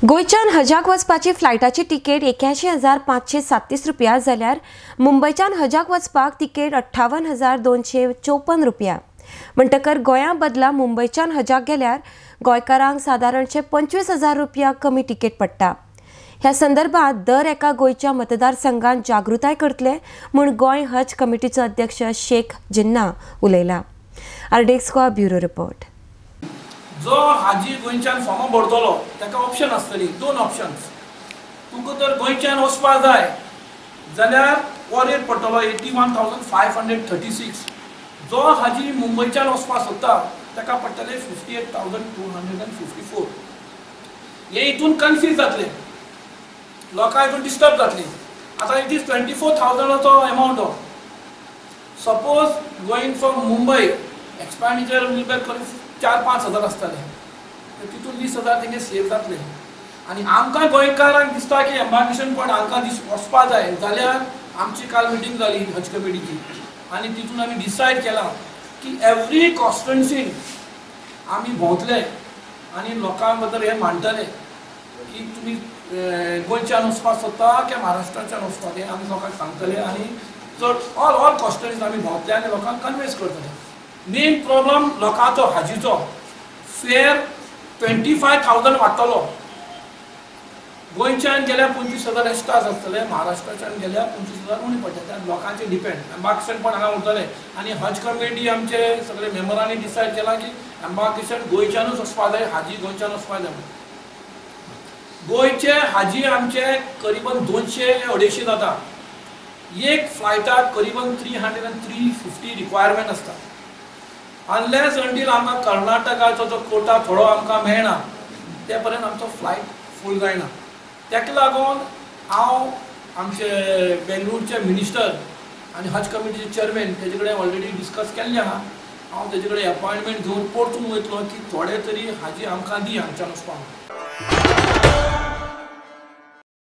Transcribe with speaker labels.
Speaker 1: गोंयच्यान हजाक वचपाची फ्लायटाची तिकेट 81,537 रुपया जाल्यार मुंबयच्यान हजाक वचपाक तिकेट 58,254 रुपया. म्हणटकर गोंया बदला मुंबयच्यान हजाक गेल्यार गोंयकारांक सादारणशे 25,000 रुपया कमी तिकेट पडटा. ह्या संदर्भात दर एका गोंयच्या मतदारसंघात जागृताय करतले म्हूण गोंय हज कमिटीचो अध्यक्ष शेख जिन्ना उलयला. RDX Goa bureau report.
Speaker 2: जो हाजी गोंयच्यान फॉर्मां भरतलो ताका ऑप्शन आसतली, दोन ऑप्शन्स. तुका जर गोंयच्यान वचपाक जाय जाल्यार हो रेट पडटलो 81,536. जो हाजी मुंबयच्यान वचपाक सोदता ताका पडटले 58,254. हे हितून कन्फ्यूज जातले, लोकां हितून डिस्टर्ब जातली. आतां it is 24,000 amount हो. Suppose going from Mumbai expenditure will be करीब 4-5 हजार आसतले, तितून 20,000 तेंगे सेव जातले. आनी आमकां गोंयकारांक दिसता की एम्बार्केशन पॉयंट हांकां वचपा जाय जाल्यार आमची काल मिटींग जाली हज कमिटीची आनी तितून आमी डिसायड केलां की एवरी कॉन्स्टिट्युएन्सीन आमी भोंवतले आनी लोकां बद्दल हें मांडटले की तुमी गोंयच्यान वचपाक सोदता की महाराष्ट्राच्यान वचपाक, हें आमी लोकांक सांगतले. आनी चड ऑल ऑल कॉन्स्टिट्युएन्सीन आमी भोंवतले आनी लोकांक कन्विन्स करतले. मेन प्रॉब्लम लोकांचो हाजीचो फेर 25,000 वाडटलो. गोंयच्यान गेल्यार 25,000 एक्स्ट्रा आसतले, महाराष्ट्राच्यान गेल्यार 25,000 उणें पडटले. लोकांचे डिपेंड एम्बार्केशन पण हांगा उरतले. आनी हज कमिटी आमचे सगळे मेंबरांनी डिसायड केलां की एम्बार्केशन गोंयच्यानूच वचपा जाय, हाजी गोंयच्यान वचपा जाय. गोंयचे हाजी आमचे करीबन 200-250 जाता. एक फ्लायटाक करीबन 300 आनी 350 रिक्वायरमेंट आसता. अनलेस अंटील आमकां कर्नाटकाचो जो कोटा थोडो आमकां मेळना ते पर्यंत आमचो फ्लायट फूल जायना. ताका लागून हांव आमचे बेंगलोरचे मिनिस्टर आनी हज कमिटीचे चेअरमॅन तेजे कडेन ऑलरेडी डिस्कस केल्लें आहा. हांव तेजे कडेन एपॉयंटमेंट घेवन परतून वयतलो की थोडे तरी हाजी आमकां दी हांगच्यान वचपाक.